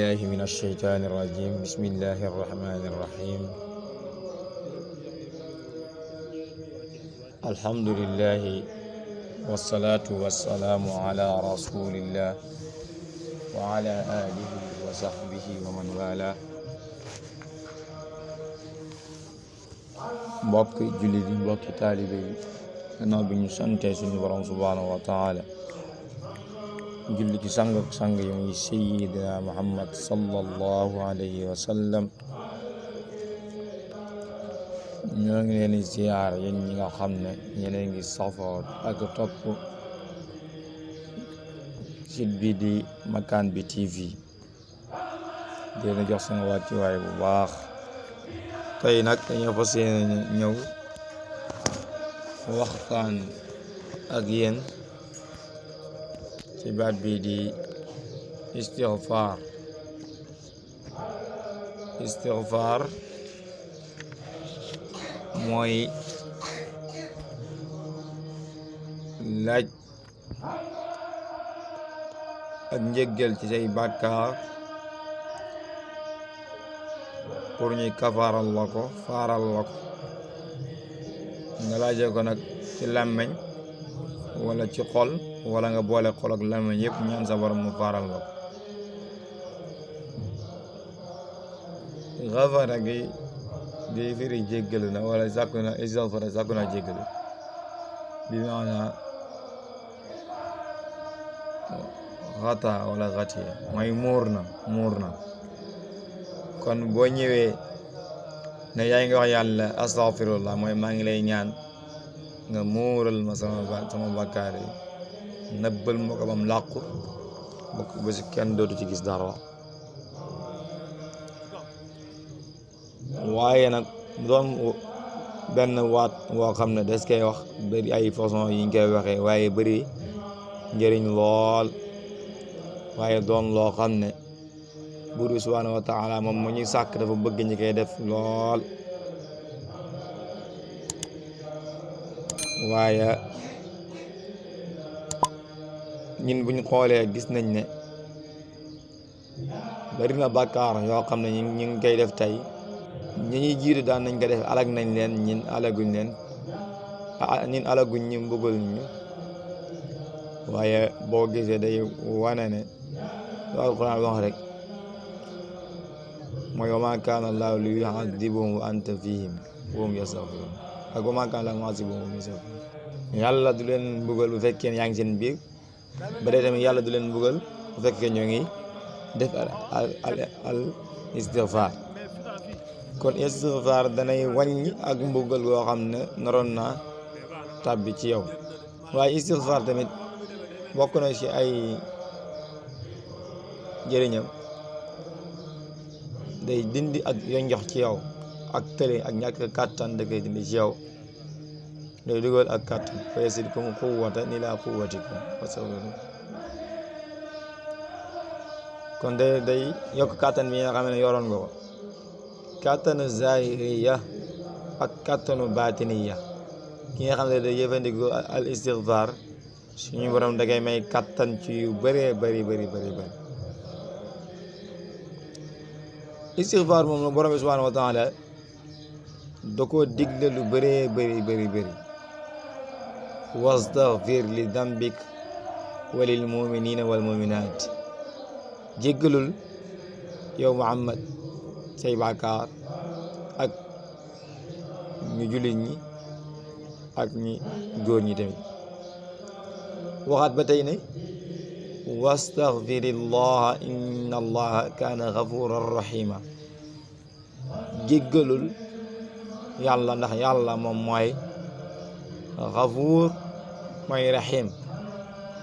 بالله من الشيطان الرجيم بسم الله الرحمن الرحيم الحمد لله والصلاة والسلام على رسول الله وعلى آله وصحبه ومن والاه mbokk jullit yi mbokki taalibe yi gannaaw bi ñu sante suñu borom subhanahu wa taala julli ci sang yi muy sayyidina Muhammad sallallahu alayhi wa sallam ñoo ngi leen di ziyaar yéen ñi nga xam ne ñeneen ngi safoo ak topp site bi di Makane bi TV di leen jox seen wàccuwaay bu baax. tey nag dañoo fas yéene ñëw waxtaan ak yéen ci baat bi di istighfar mooy laaj ak njéggal ci say bàkkaar pour ñuy kafaaral la ko faaral la ko nga laajee ko nag ci làmmeñ wala ci xol wala nga boole xol ak làmmeñ yëpp ñaan sa borom mu faaral la ko. xafara gi di firi jéggalu na wala sàkku na istighfara sàkku na jéggalu bi maana xata wala xatiya mooy muur na kon boo ñëwee ne yaa ngi wax yàlla astaghfirullah mooy maa ngi lay ñaan nga muural ma sama bàkkaar yi nëbbal ma ko bam làqu ba si kenn dootu ci gis dara. waaye nag doon benn waat woo xam ne des koy wax bëri ay façon yi ñu koy waxee waaye bëri njëriñ lool waaye doon loo xam ne buur bi subhanahu wa taala moom mu ñuy sàkk dafa bëgg ñi koy def lool. waaye ñun buñ xoolee gis nañ ne bari na bàkkaar yoo xam ne ñu ngi koy def tey ñi ñuy jiitu daan nañ ko def alag nañ leen ñin alaguñ ñu mbugal ñu. waaye boo gisee day wane ne lu alquran wax rek mooy wa maa kaana allaahu li yu'adhibahum wa anta fihim wa hum yastaghfiruun ak wa maa kaana allaahu mu'adhibahum wa hum yastaghfiruun. yàlla du leen mbugal bu fekkee yaa ngi seen biir ba dee tamit yàlla du leen mbugal bu fekkee ñoo ngi def al istighfar. kon istighfar danay wàññi ak mbugal goo xam ne naroon naa tàbbi ci yow. waaye istighfar tamit bokk na ci ay njëriñam day dindi ak yonjox ci yow ak tële ak ñàkk kàttan da koy dindi ci yow day dugal ak kàttan fa yazidkum quwwatan ilaa quwwatikum kon day yokk kàttan bi nga xam ne yoroon nga ko. kàttanu zahiriya ak kàttanu batiniya ki nga xam ne day jëfandikoo al istighfar suñu borom da koy may kàttan ci yu bëree bëri. istighfar moom la borom bi subhanahu wa taala da koo digle lu bëree bëri wastaghfir li dambik wa lil muminina wal muminat jéggalul yow Muhammad say bàkkaar ak ñu jullit ñi ak ñi góor ñi tamit. waxaat ba tey ne wastaghfirillaha inna allaha kaana ghafuran rahima jéggalul yàlla ndax yàlla moom mooy ghafuur mooy rahim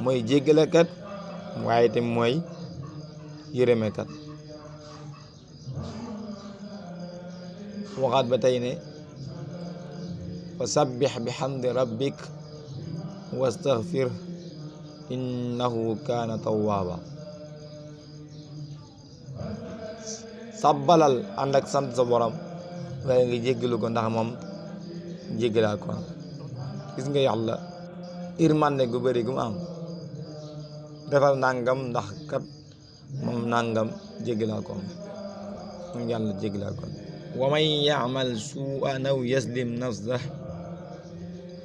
mooy jéggalekat waaye tam mooy yërëmekat. waxaat ba tey ne fa sabbih bihamdi rabbik wastaghfir innahu kaana tawwaaba sabbalal ànd ak sant sa borom waaye nga jéggalu ko ndax moom jéggalaa ko. gis nga yàlla irmande gu bëri gu mu am defal nangam ndax kat moom nangam jéggalaa ko moom yàlla jéggalaa ko wa man ya'mal su'an aw yazlim nafsahu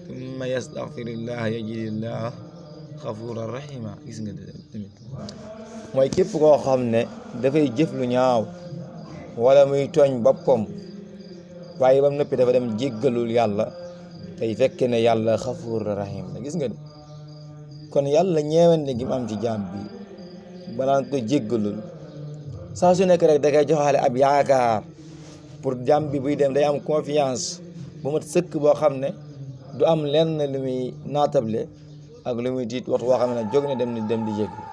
thumma yastaghfirillaha yajidillaha ghafuran rahima. gis nga tamit mooy képp koo xam ne dafay jëf lu ñaaw wala muy tooñ boppam waaye ba mu noppi dafa dem jéggalul yàlla tey fekk ne yàlla xafuur rahim la. gis nga de kon yàlla ñeewante gi mu am ci jaam bi balaa ko jéggalul saa su nekk rek da koy joxaale ab yaakaar pour jaam bi buy dem day am confiance bu mat sëkk boo xam ne du am lenn lu muy naatable ak lu muy tiit waxtu boo xam ne jóg na dem di jéggalu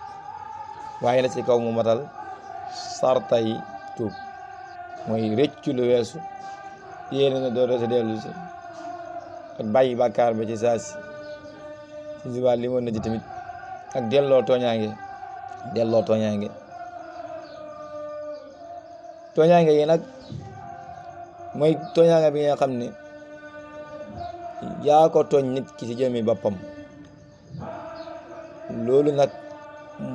waaye na ci kaw mu matal sartay tuub mooy rëccu lu weesu yéene na doo sa dellu si ak bàyyi bàkkaar ba ci saa si siwaa li moon na ci tamit ak delloo tooñaange yi nag mooy tooñaange bi nga xam ne yaa ko tooñ nit ki ci jëmmi boppam loolu nag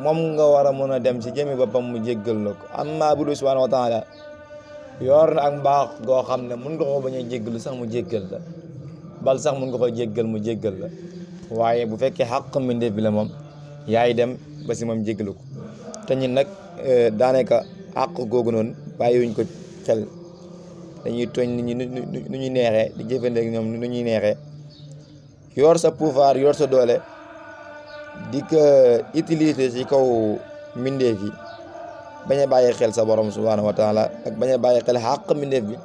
moom nga war a mën a dem ci jëmmi boppam mu jéggal la ko amma bu dul subhanahu wa taala yor na ak mbaax goo xam ne mun nga ko bañ a jéggalu sax mu jéggal la bal sax mun nga ko jéggal mu jéggal la waaye bu fekkee xàq mbindeef bi la moom yaay dem ba si moom jéggalu ko te ñun nag daanaka àq googu noonu bàyyiwuñ ko xel dañuy tooñ nit ñi nu ñuy neexee di jëfandikoo ñoom nu ñuy neexee yor sa pouvoir yor sa doole di ko utiliser ci kaw mbindeef yi bañ a bàyyi xel sa borom subhanahu wa taala ak bañ a bàyyi xel xàq mbindeef bi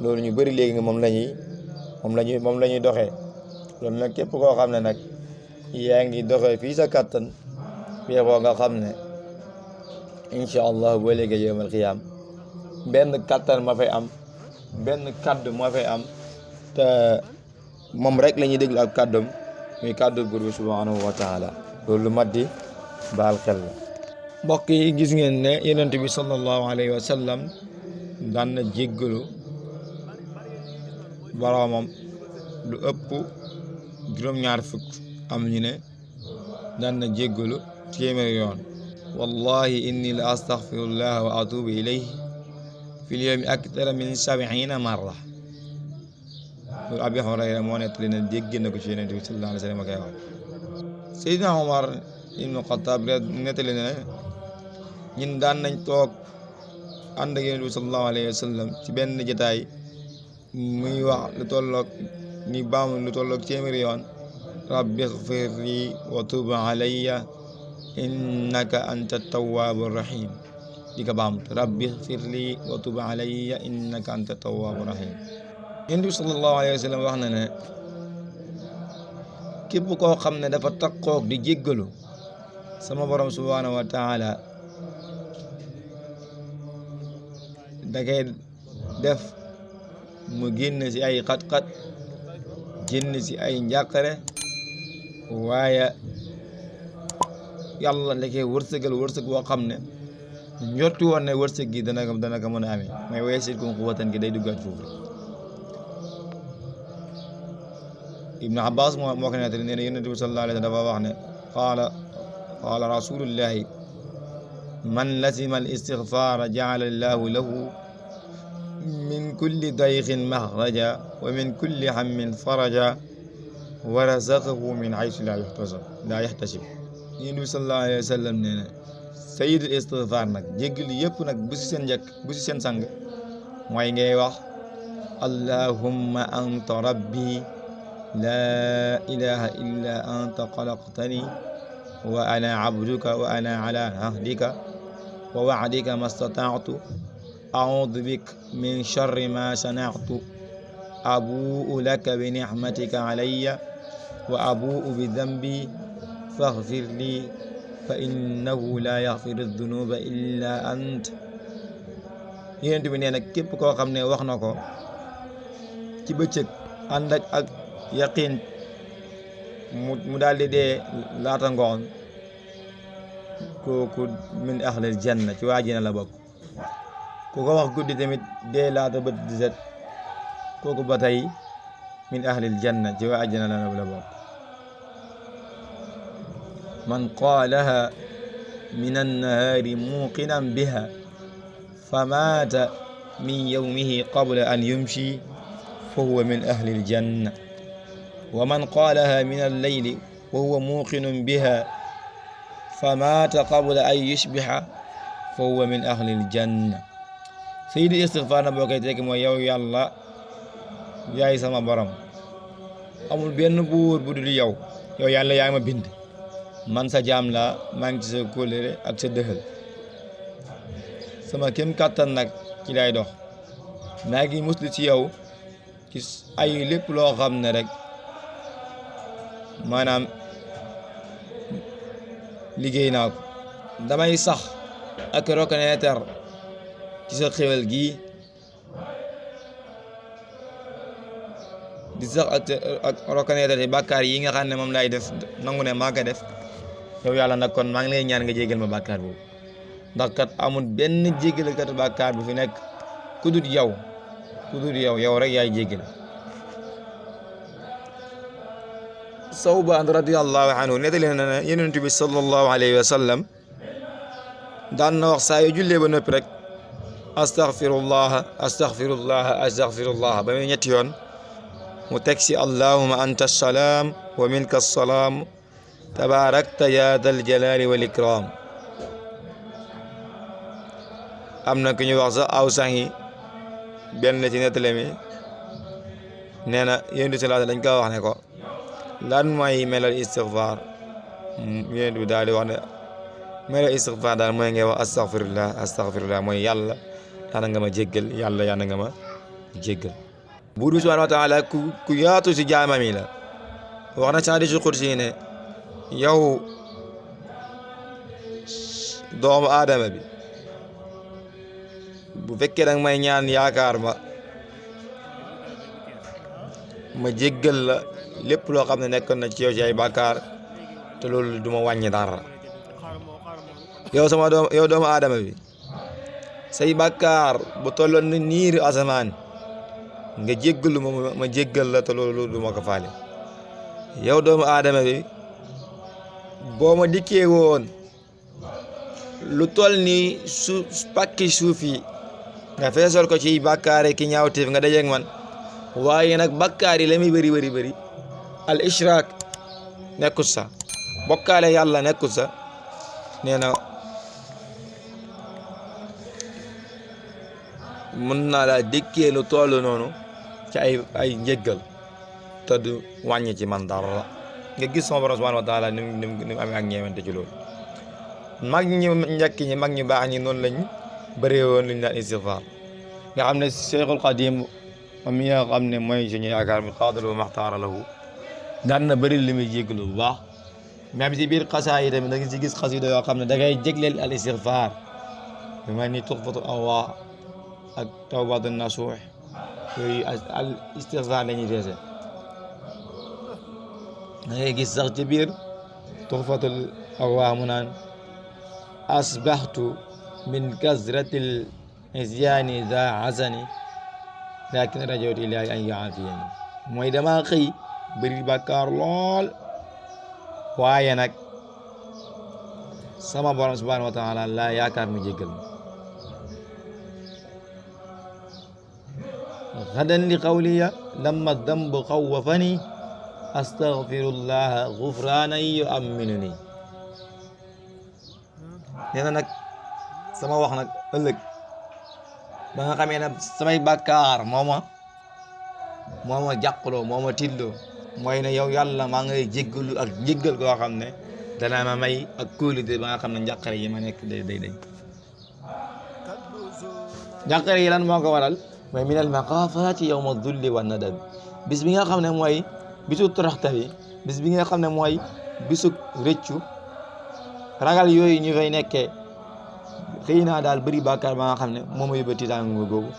loolu ñu bëri léegi nga moom la ñuy doxee loolu nag képp koo xam ne nag yaa ngi doxee fii sa kàttan fii boo nga xam ne incha allah boo léegi yawmal qiyaam benn kàttan ma fay am benn kàddu moo fay am te moom rek la ñuy déglu ak kàddum muy kàddu buur bi subhanahu wa taala loolu lu mat di baal xel la. mbokk yi gis ngeen ne yonent bi sallallahu alayhi wa sallam daan na jéggalu boroomam lu ëpp juróom-ñaar fukk am ñu ne daan na jéggalu téeméer yoon. wallahi inni la astaghfirullah wa atubu ilayhi fil yawmi akthara min 70 marra. loolu Abi Hurayra moo nettali ne dégg na ko ci yonent bi sallallahu alayhi wa sallam koy wax. Seydina Omar ibnu Xattaab nettali ne ñun daan nañ toog ànd ak yonent bi sallallahu alayhi wa sallam ci benn jotaay muy wax lu tolloog ni baamu lu tolloog téeméeri yoon rabbi ighfir li wa tub alayya innaka anta tawwabu rahim di ko baamtu rabbi ighfir li wa tub alayya innaka anta tawwabu rahim. yonent bi sallallahu alayhi wa sallam wax na ne képp koo xam ne dafa takkoog di jéggalu sama borom subhanahu wa taala da koy def mu génn ci ay xat-xat génn ci ay njàqare waaye yàlla da koy wërsëgal wërsëg boo xam ne njortu woon ne wërsëg gi dana ko mën a amee mais wayaziidkum quwwatan gi day duggaat foofu rek. Ibnu Abbas moo ko nettali nee na yonent bi sallallahu alayhi wa sallam dafa wax ne qaala rasulullahi man lazima al istighfara ja'ala allahu lahu min kulli dayqin maxraja wa min kulli hammin faraja wa razaqahu min haythu la yahtasib. yonent bi sallallahu alayhi wa sallam nee na sayyidul istighfar nag jéggal yëpp nag bu si seen njëkk bu si seen sang mooy ngay wax allahumma anta rabbi laa ilaha illa anta xalaqtani wa ana abduka wa ana ala ahdika wa wa'dika mastata'tu a'udhu bika min sharri ma sana'tu abu'u laka bi ni'matika alayya wa abu'u bi dhanbi faghfir li fa innahu la yaghfiru dhunuba illa ant. Yonent bi nee na képp koo xam ne wax na ko ci bëccëg ànd ak yaqin mu daal di dee laata ngoon kooku min ahlil janna ci waa jina la bokk. ku ko wax guddi tamit dee laata bët di set kooku ba tey min ahlil janna ci waa jina la bokk. man qaalaha من النهار موقنا بها فمات من يومه قبل أن يمشي فهو من أهل الجنة ومن قالها من الليل وهو موقن بها فمات قبل أن يصبح فهو من أهل الجنة سيدي استغفار na boo koy tekki mooy yow yàlla yaay sama borom amul benn buur bu dul yow yàlla yaa ma bind man sa jaam la maa ngi ci sa kóllëre ak sa dëxal sama kem kàttan nag ci lay dox maa ngi muslu ci yow ci ay lépp loo xam ne rek maanaam liggéey naa ko damay sax ak reconnaître ci sa xéwal gi di sax ak reconnaître ci bàkkaar yi nga xam ne moom lay def nangu ne maa ko def yow yàlla nag kon maa ngi lay ñaan nga jégal ma bàkkaar boobu ndax kat amul benn jégalkat bàkkaar bu fi nekk ku dul yow rek yaay jégal Sawbaan radiyallahu anhu nettali na ne Yonent bi sallallahu alayhi wa sallam daan na wax saa yu jullee ba noppi rek astaghfirullah ba muy ñetti yoon mu teg si allahumma anta salaam wa minka salaam tabaarakta yaa dal jalaali wal ikram am na ku ñu wax sax aw sax yi benn ci nettali mi nee na Yonent bi sallallahu dañ ko wax ne ko lan mooy melal istighfar Yonent bi daal di wax ne melal istighfar daal mooy ngay wax astaghfirullah mooy yàlla yàlla nga ma jéggal yàlla nga ma jéggal buur bi subhanahu wa taala ku yaatu si jaamam yi la wax na ci hadiisul qudsi ne yow doomu aadama bi bu fekkee danga may ñaan yaakaar ma jéggal la lépp loo xam ne nekkoon na ci yow ci ay bàkkaar te loolu du ma wàññi dara yow doomu aadama bi say bàkkaar bu tolloon ni niiri asamaan nga jéggalu ma jéggal la te loolu du ma ko faale yow doomu aadama bi boo ma dikkee woon lu toll ni pàkki suuf yi nga feesal ko ci bàkkaare ki ñaawteef nga dajeeg man waaye nag bàkkaar yi la muy bëri al ishraak nekkut sa bokkaale yàlla nekkut sa nee na mën naa laa dikkee lu toll noonu ci ay njéggal te du wàññi ci man dara nga gis sama borom subhanahu wa taala ni mu amee ak ñeewante ci loolu mag ñi njëkk ñi mag ñu baax ñi noonu lañ bëree woon lu ñu daan istighfar nga xam ne Cheikhul Qadim moom mi nga xam ne mooy suñu yaakaar mi xaadalu maxtaara lahu daan na bëri li muy jéggalu bu baax même ci biir xasaa yi tamit da nga ci gis xasida yoo xam ne da ngay jégleel al istighfar lu mel ni tuxfatu awwa ak tawbatu nasuux yooyu al istighfar la ñuy feese da ngay gis sax ci biir tuxfatul awwa mu naan asbaxtu min kasratil isyaani za hasani lakin rajawtu ilaahi an yaafiyani mooy dama xëy bëri bàkkaar lool waaye nag sama borom subhanahu wa taala laa yaakaar mu jéggal ma xadan li qawliya lamma dambu xawwafani astaghfirullaha gufraanan yu'minuni nee na nag sama wax nag ëllëg ba nga xamee ne samay bàkkaar moo ma jàqloo moo ma tiitloo mooy ne yow yàlla maa ngay jéggalu ak jéggal koo xam ne dana ma may ak kóolute ba nga xam ne njàqare yi ma nekk day dañ njàqare yi lan moo ko waral mooy minal maqaafati yawma dulli wa nadab bis bi nga xam ne mooy bisu toroxta bi bis bi nga xam ne mooy bisu rëccu ragal yooyu ñu fay nekkee xëy naa daal bëri bàkkaar ba nga xam ne moom a yóbbati tàng googu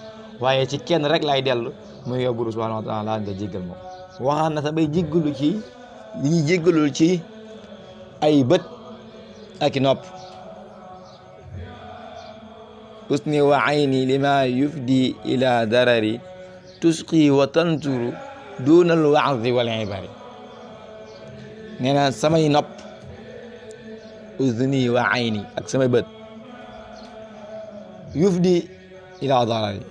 waaye ci kenn rek lay dellu muy yow buur subhanahu wa taala nga jéggal moom waxaan na sa bay jéggalu ci li ñuy jéggalul ci ay bët ak i nopp usni wa ayni lima yufdi ila darari tusqi wa tanturu dunal wa'zi wal ibari nee na samay nopp udni wa ayni ak sama bët yufdi ila darari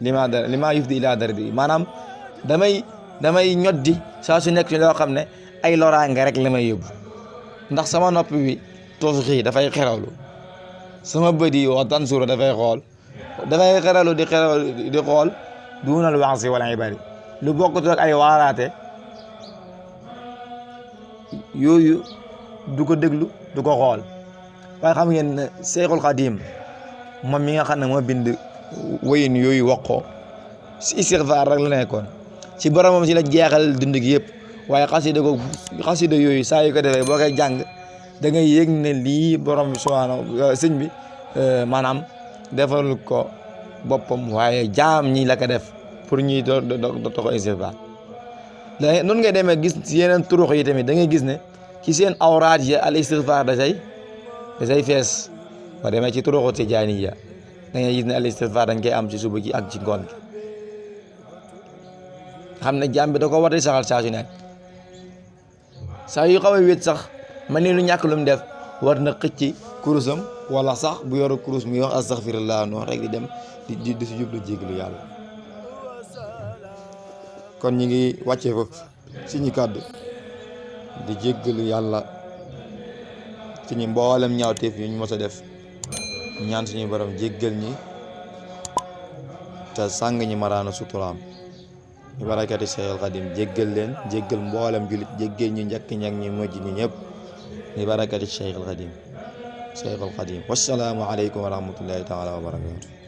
lima yufdi ila darari maanaam damay ñoddi saa su nekk ci loo xam ne ay loraange rek la may yóbbu ndax sama nopp bi tusxi dafay xerawlu sama bët yi wa tansura dafay xerawlu di xool duunal wa'zi wal ibari lu bokkut ak ay waaraate yooyu du ko déglu du ko xool waaye xam ngeen ne Seexul Xadiim moom mi nga xam ne moo bind wayin yooyu wax ko si istigfaar rek la nekkoon ci boromam si la jeexal dund gi yëpp waaye xasida yooyu saa yu ko defee boo koy jàng da ngay yëg ne lii borom bi subhaanahu sëñ bi maanaam defal ko boppam waaye jaam ñi la ko def pour ñuy do ko istigfaar da noonu ngay demee gis ci yeneen turux yi tamit da ngay gis ne ci seen awraat yi al istigfaar da say fees boo demee ci turuxu tijaaniya da ngay gis ne al istigfaar dañ koy am ci suba gi ak ci ngoon gi xam ne jaam bi da ko war di saxal saa su nekk saa yu xaw a wét sax man ni lu ñàkk lu mu def war na xëcc kurusam wala sax bu yoru kurus mi wax astaghfirullah noonu rek di dem di si jublu jéglu yàlla kon ñi ngi wàccee foofu suñu kàddu di jéggalu yàlla suñu mboolem ñaawteef yu ñu mos a def ñaan suñu borom jéggal ñi te sàng ñi maraana suturaam bi barakati Seexul Xadim jéggal leen jéggal mboolem julit jéggal ñu njëkk ñak ñi mujj ñi ñëpp bi barakati Seexul Xadim wassalaamu aleykum wa rahmatullahi taala wa barakatuh